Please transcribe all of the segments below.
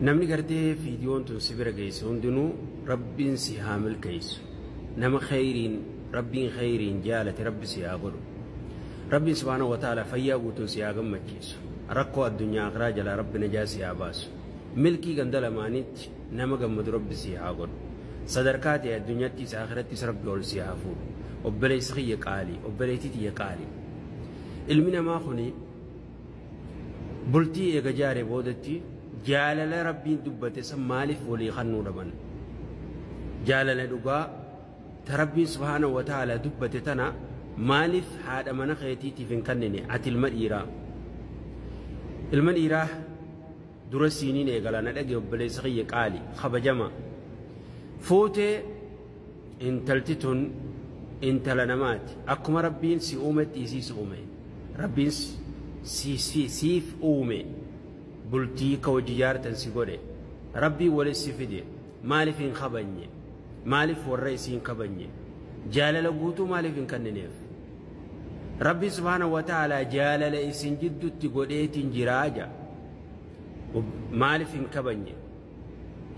Namni gartee viidiyoon tun si bira geesse hundinuu Rabbiin si haa milkeessu. Nama khayriin Rabbiin khayriin jaalate Rabbi si haa godhu. Rabbiin subhaanahu wa ta'ala fayyaa guutuun si haa gammachiisu. Rakkoo addunyaa akhiraa jalaa Rabbi najaa si haa baasu. Milkii ganda lamaanitti nama gammadu Rabbi si haa godhu. Sadarkaa ta'e addunyaattis akhirattis Rabbi ol si haa fuudhu. Obboleessi kiyya qaalii, obboleettii tiyya qaalii. Ilmi namaa kuni bultii eega jaare boodatti jaalala Rabbiin dubbate san maaliif walii kennuu dhaban? Jaalala dhugaa ta Rabbiin subhaanahu wa ta'ala dubbate tana maaliif haadha mana keetiitiif hin kennine ati ilma dhiiraa? Ilma dhiiraa dura siiniin eegala na dhage obboleessa kiyya qaali kabajama. Fuutee intalti tun intala namaati. Akkuma Rabbiin si uumetti isiis uume. Rabbiin siif uume. Bultii ka hojii jaartan si godhe. Rabbiin walis si fide. Maaliif hin kabajne? Maaliif warra isii hin kabajne? Jaalala guutuu maaliif hin kennineef? Rabbi subhaanahu wa ta'ala jaalala isin jidduutti godheetiin jiraaja. Maaliif hin kabajne?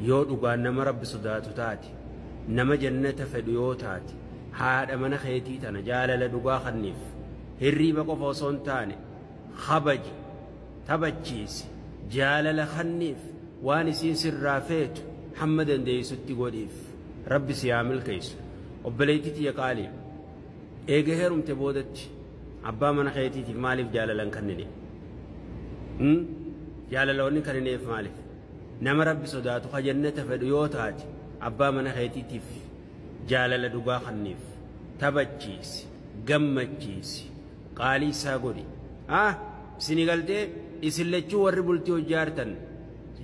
Yoo dhugaan nama Rabbi sodaatu taate, nama jannata fedhu yoo taate, haadha mana keetii tana jaalala dhugaa kenniif. Hirriiba qofa osoo hin taane kabaji, taphachiisi, jaalala kenniif, waan isiin sirraa feetu hamma dandeessutti godhiif. Rabbi si haa milkeessu. Obboleettii tiyya qaalii, eega heerumte boodatti abbaa mana keetiitiif maaliif jaalala hin kennine? Jaalala wanni kennineef maaliif? Nama Rabbi sodaatu ka jannata fedhu yoo taate abbaa mana keetiitiif jaalala dhugaa kenniif. Taphachiisi, gammachiisi, qaalii isaa godhi. Isinii galtee isin lachuu warri bultii hojjaartan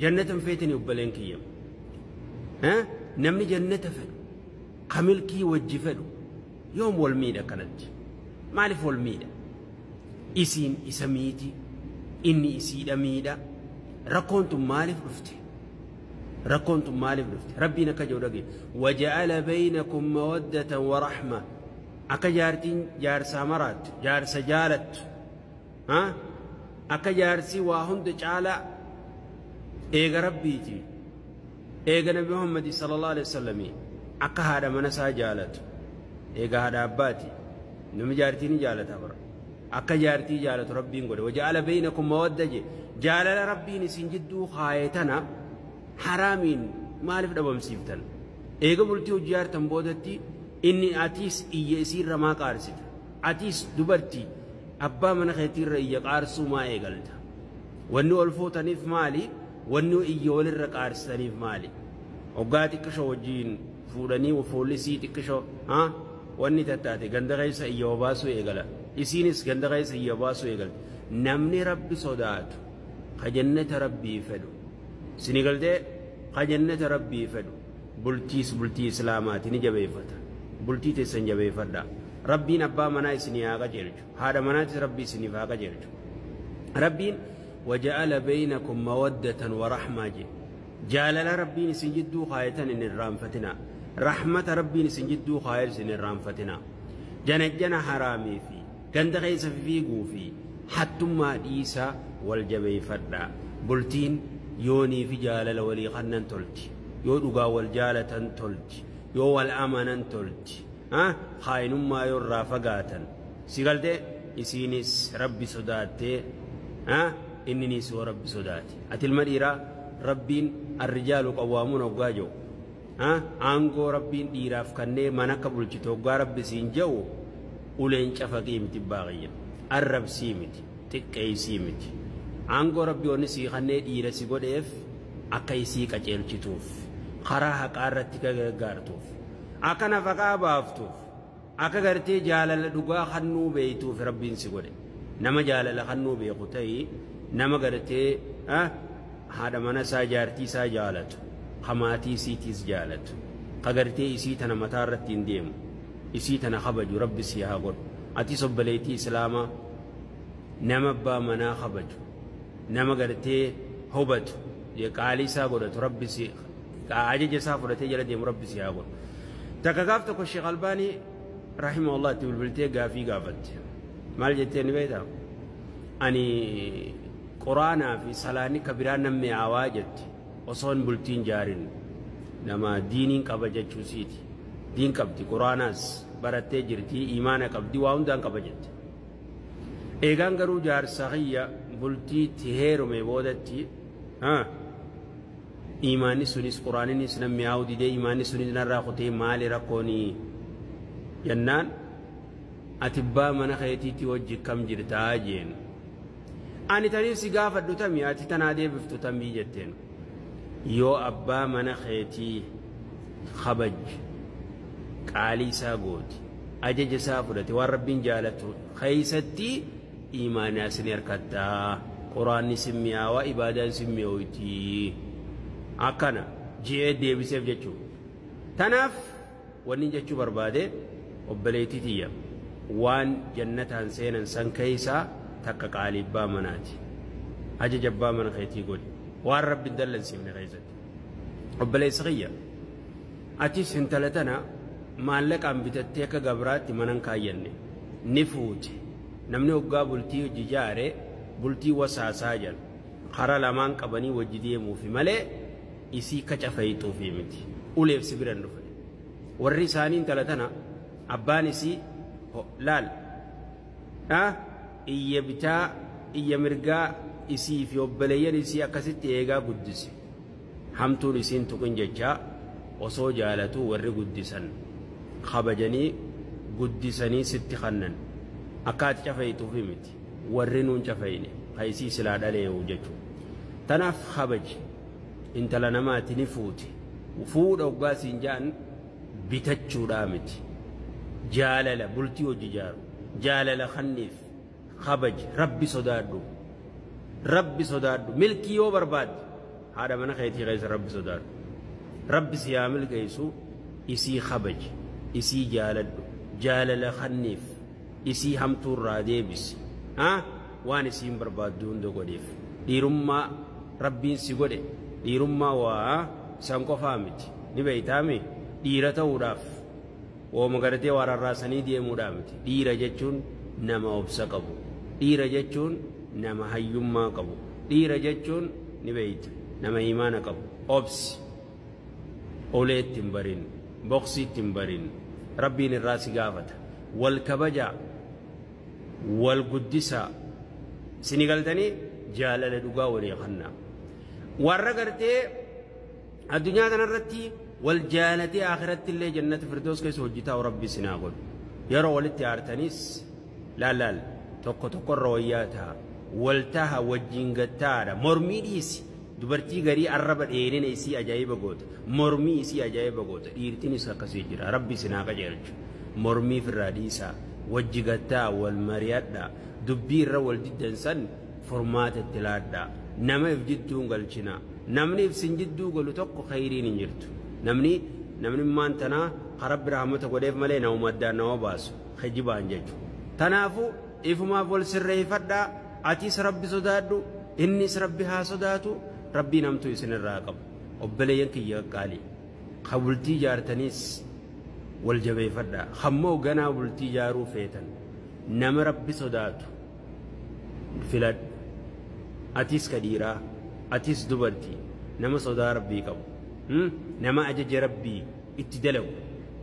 jannata hin feetanii obboleen kiyya. Namni jannata fedhu ka milkii wajji fedhu yoom wal miidha kanatti? Maaliif wal miidha? Isiin isa miiti, inni isiidha miidha. Rakkoon tun maaliif dhufte? Rakkoon tun maaliif dhufte? Rabbiin akka jedhu dhagaye. Waja'ala baynakum mawaddatan wa rahma. Akka jaartiin jaarsaa maraattu, jaarsa jaalattu, akka jaarsi waa hunda caalaa eega Rabbiiti, eega Nabi Muhammad sallallahu alaihi wasallam akka haadha mana isaa jaalatu, eega haadha abbaati. Namni jaartii ni jaalata bara. Akka jaartii jaalatu Rabbiin godhe. Waja'ala baynakum mawadda je. Jaalala Rabbiin isin jidduu kaaye tana haraamiin maaliif dhabamsiiftan? Eega bultii hojii jaartan boodatti inni atiis iyya isiirra maa qaarsita? Atiis dubartii abbaa mana keetiirra iyya qaarsuu maa eegalta? Wanni ol fuutaniif maali? Wanni iyya walirra qaarsitaniif maali? Hoggaa xiqqishoo wajjiin fuudhanii fuullisii xiqqishoo wanni tattaate ganda keessa iyya obaasuu eegala. Isiinis ganda keessa iyya obaasuu eegalti. Namni Rabbi sodaatu ka jannata Rabbii fedhu. Isinii galtee ka jannata Rabbii fedhu bultiis bultii Islaamaati ni jabeeffata. Bultii teessan jabeeffadha. Rabbiin abbaa manaa isinii haa qajeelchu. Haadha manaatis Rabbi isiniif haa qajeelchu. Rabbiin waja'ala baynakum mawaddatan wa rahmaa jedhe. Jaalala Rabbiin isin jidduu kaayetan hin irraanfatinaa. Rahmata Rabbiin isin jidduu kaayetan isin irraanfatinaa. Janajjana haraamii fi ganda keessa fiiguu fi hattummaa dhiisaa wal jabeeffadhaa. Bultiin yoonii fi jaalala walii kannan tolti. Yoo dhugaa wal jaalatan tolti. Yoo wal amanan tolti. Kaayinummaa yoo irraa fagaatan. Si galtee isiinis Rabbi sodaattee inninis yoo Rabbi sodaate. Ati ilma dhiiraa Rabbiin arrijaalu qawwaamuun hoggaa jiru. Aangoo Rabbiin dhiiraaf kannee mana akka bulchitu hoggaa Rabbi siin jedhu uleen cafaqii miti baaqiyya. Arrabsii miti, xiqqeessii miti. Aangoo Rabbi wanni sii kannee dhiira si godheef akka isii qajeelchituuf, karaa haqaa irratti gargaartuuf, akka nafaqaa baaftuuf, akka gartee jaalala dhugaa kennuu beektuuf Rabbiin si godhe. Nama jaalala kennuu beeku ta'ii nama gartee haadha mana isaa jaartii isaa jaalatu, ka maatii isiitiis jaalatu, ka gartee isii tana mataa irratti hin deemu, isii tana kabaju Rabbi si haa godhu. Atis obboleettii Islaamaa nama abbaa manaa kabaju, nama gartee hubatu, qaalii isaa godhatu Rabbi si ajaja isaa fudhatee jala deemu Rabbi si haa godhu. Takka gaaf tokko Sheekh Albaanii rahimahullah itti bilbiltee gaafii gaafatte. Maal jettee ni beektaa? Ani Quraanaa fi salaanni ka biraa nan mi'aawaa jetti. Osoon bultiin jaarin nama diiniin qaba jechuu siiti. Diin qabdi, quraanaas barattee jirti, imaana qabdi, waa hundaan qaba jette. Eegaan garuu jaarsa kiyya bultiitti heerume boodatti imaanni sunis quraaninis nan mi'aawu didee, imaanni sunis narraa kutee, maali rakkoonii jennaan, ati abbaa mana keetiitti wajji kam jirtaa jeen. Ani taniif si gaafadhu tamii, ati tanaa deebiftu tamii jetteen. Yoo abbaa mana keetii kabaj, qaalii isaa gooti, ajaja isaa fudhate, waan rabbiin jaalatu keeysatti imaanaa sin harkattaa, quraanni sin mi'aawaa, ibaadaan sin mi'ooyti, akkana ji'ee deebiseef jechuu. Tanaaf wanni jechuu barbaade, obboleettii tiyya, waan jannataan seenan san keeysaa takka qaalii abbaa manaati. Ajaja abbaa mana keetii godhi waan rabbi dallansiifne keessatti. Obboleessi kiyya, atis intala tana maallaqaan bitattee akka gabraatti manan kaayyanne, ni fuute. Namni hoggaa bultii hojii jaare bultii wasaasaa jedha, kara lamaan qabanii wajji deemuufi malee isii kacafayixuufi miti. Uleef si biran dhufe warri isaanii intala tana, abbaan isii laal iyya bitaa iyya mirgaa isii fi obboleeyyan isii akkasitti eegaa guddise. Hamtuun isiin tuqin jechaa osoo jaalatuu warri guddisan kabajanii guddisanii sitti kannan, akka ati cafayituufi miti. Warri nuun cafayne ka isii silaa dhaleewu jechuudha. Tanaaf kabaji intala namaati. Ni fuute, fuudha hoggaa siin ja'an bitachuudhaa miti. Jaalala bultii hojii jaaru, jaalala kanniif, kabaji, rabbi sodaadhu, rabbi sodaadhu. Milkii yoo barbaadde haadha mana keetii keessa rabbi sodaadhu, rabbi si haa milkeessu. Isii kabaji, isii jaaladhu, jaalala kanniif, isii hamtuurraa deebisi, waan isiin barbaaddu hunda godheef. Dhiirummaa rabbiin si godhe, dhiirummaa waa san qofaa miti, ni beeytaami. Dhiira ta'uudhaaf wooma gartee waa rarraasanii deemuudhaa miti. Dhiira jechuun nama obsa qabu, dhiira jechuun nama hayyummaa qabu, dhiira jechuun ni beeyta, nama imaana qabu. Obsi, ulee itti hin barin, boksii itti hin barin, rabbiin irraa si gaafata. Wal kabajaa, wal guddisaa, sini galtanii jaalala dhugaa walii kannaa. Warra gartee addunyaa kanarratti wal jaalatee akhiratti illee jannata firdoos keessa hojjetaa rabbi sinaa godhu. Yeroo walitti aartanis laal tokko tokkorra wayyaa ta'a, wal taha, wajjin gattaadha. Mormii dhiisi. Dubartii garii arraba dheerina isii ajaa'iba goota, mormii isii ajaa'iba goota. Dhiirtinis akkasii jira, rabbi sinaa qajeelchu. Mormii firraa dhiisaa, wajji gattaa, wal mari'adha, dubbii irra wal diddan san furmaata itti laadhaa. Nama if jidduu hin galchina. Namni if sin jidduu galu tokko khayriin hin jirtu. Namni maan tanaa ka rabbi rahmata godheef malee nama addaan nama baasu kijibaan jechuudha. Tanaafuu ifumaaf wal sirreeffadhaa. Atis rabbi sodaadhu, innis rabbi haa sodaatu, rabbii namtu isinirraa qabu. Obboleeyyan kiyya qaqqaalii, ka bultii jaartaniis wal jabeeffadhaa. Hammoo ganaa bultii jaaruu feetan nama rabbi sodaatu filadhu. Atis ka dhiiraa, atis dubartii, nama sodaa rabbii qabu, nama ajaja rabbii itti dalagu,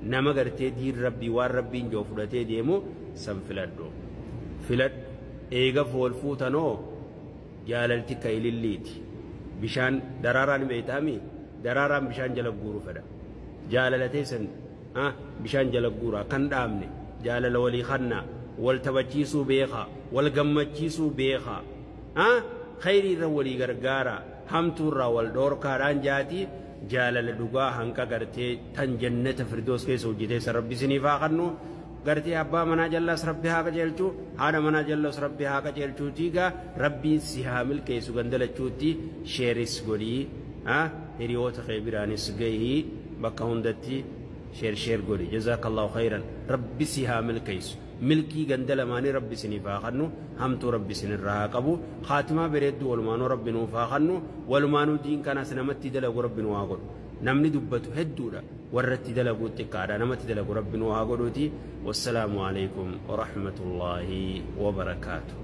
nama gartee diin rabbii waan rabbiin joo fudhatee deemu san filadhu, filadhu. Eega wal fuutanoo jaalalti ka ililliiti. Bishaan daraaraan beeytaami, daraaraan bishaan jala guuru fedha. Jaalala teessan bishaan jala guura kan dhaabne, jaalala walii kannaa, wal taphachiisuu beekaa, wal gammachiisuu beekaa, khayrii irra walii gargaara, hamtuu irraa wal dhoorkaadhaan jaati. Jaalala dhugaa hanqa gartee tan jannata firdoos keessa hojjetee san rabbi isiniif haa kennu. Gartee abbaa manaa jallaas rabbi haa qajeelchu, haadha manaa jallaas rabbi haa qajeelchuutii. Gaa rabbiin si haa milkeessu gandalachuutti. Share is godhii, hiriyoota kee biraanis gahii, bakka hundatti share share godhi. Jazaakallahu khayran, rabbi si haa milkeessu. Milkii ganda lamaanii rabbi isiniif haa kennu, hamtuu rabbi isinirraa haa qabu. Kaatimaa bareedduu walumaanuu rabbi nuuf haa kennu. Walumaanuu diin kanas namatti dalagu rabbi nu haa godhu. Namni dubbatu hedduudha, warratti dalaguu xiqqaadha. Namatti dalagu rabbi nu haa godhuuti. Wassalaamu alaikum warahmatullaahi wabarakaatu.